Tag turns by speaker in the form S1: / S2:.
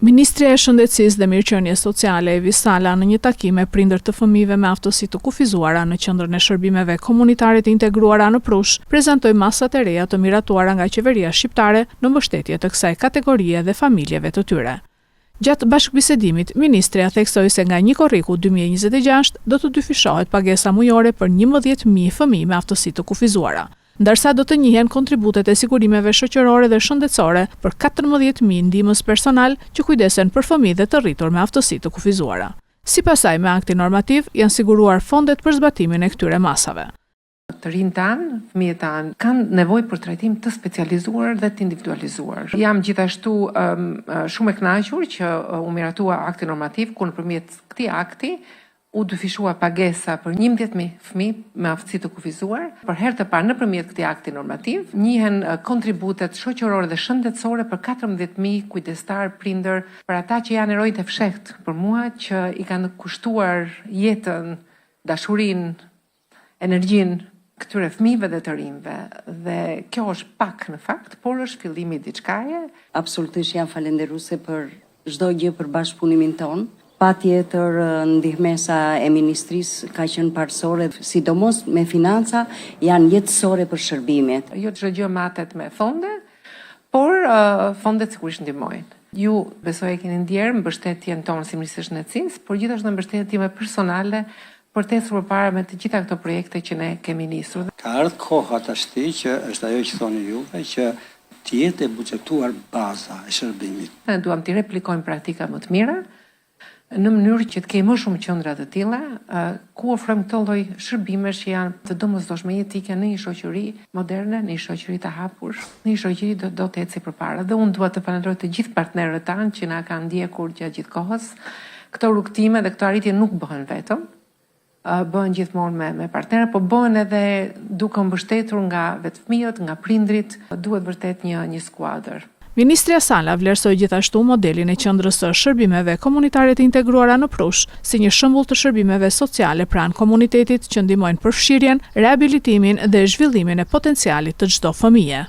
S1: Ministrja e Shëndetësisë dhe Mirëqenies Sociale, Evis Sala, në një takim me prindër të fëmijëve me aftësi të kufizuara në Qendrën e Shërbimeve Komunitare të Integruara në Prush, prezantoi masat e reja të miratuara nga qeveria shqiptare në mbështetje të kësaj kategorie dhe familjeve të tyre. Gjatë bashkëbisedimit, ministrja theksoi se nga 1 korriku 2026 do të dyfishohet pagesa mujore për 11.000 fëmijë me aftësi të kufizuara, ndërsa do të njihen kontributet e sigurimeve shoqërore dhe shëndetësore për 14.000 ndihmës personal që kujdesen për fëmijë dhe të rritur me aftësi të kufizuara. Sipas saj, me aktin normativ janë siguruar fondet për zbatimin e këtyre masave.
S2: Të rinjtë tanë, fëmijët tanë, kanë nevojë për trajtim të specializuar dhe të individualizuar. Jam gjithashtu um, shumë e kënaqur që u miratua akti normativ ku nëpërmjet këtij akti u dyfishua pagesa për 11.000 fëmijë me aftësi të kufizuar. Për herë të parë nëpërmjet këtij akti normativ njihen kontributet shoqërore dhe shëndetësore për 14.000 kujdestar prindër, për ata që janë heronjtë e fshehtë për mua që i kanë kushtuar jetën, dashurinë, energjinë këtyre fëmijëve dhe të rinjve dhe kjo është pak në fakt, por është fillimi i diçkaje.
S3: Absolutisht jam falënderuese për çdo gjë për bashkëpunimin tonë. Patjetër ndihmesa e ministrisë ka qenë parësore, sidomos me financa janë jetësore për shërbimet.
S2: Jo çdo gjë matet me fonde, por fondet sigurisht ndihmojnë. Ju besoj e keni ndjerë mbështetjen tonë si Ministri e Shëndetësisë, por gjithashtu dhe mbështetjen time personale për të ecur përpara me të gjitha këto projekte që ne kemi nisur.
S4: Ka ardhur koha tashti që është ajo që thoni juve që të jetë e buxhetuar baza e shërbimit.
S2: Ne duam t'i replikojmë praktika më të mira në mënyrë që të kemi më shumë qendra të tilla ku ofrojmë këto lloj shërbimesh që janë të domosdoshme jetike në një shoqëri moderne, në një shoqëri të hapur, në një shoqëri do do të ecë përpara. Dhe unë dua të falenderoj të gjithë partnerët tanë që na kanë ndjekur gjatë gjithë kohës. Këto rrugëtime dhe këto arritje nuk bëhen vetëm, bëhen gjithmonë me me partnerë, po bëhen edhe duke u mbështetur nga vetë fëmijët, nga prindrit, duhet vërtet një një skuadër.
S1: Ministrja Sala vlerësoi gjithashtu modelin e Qendrës së Shërbimeve Komunitare të Integruara në Prush, si një shembull të shërbimeve sociale pranë komunitetit që ndihmojnë përfshirjen, rehabilitimin dhe zhvillimin e potencialit të çdo fëmije.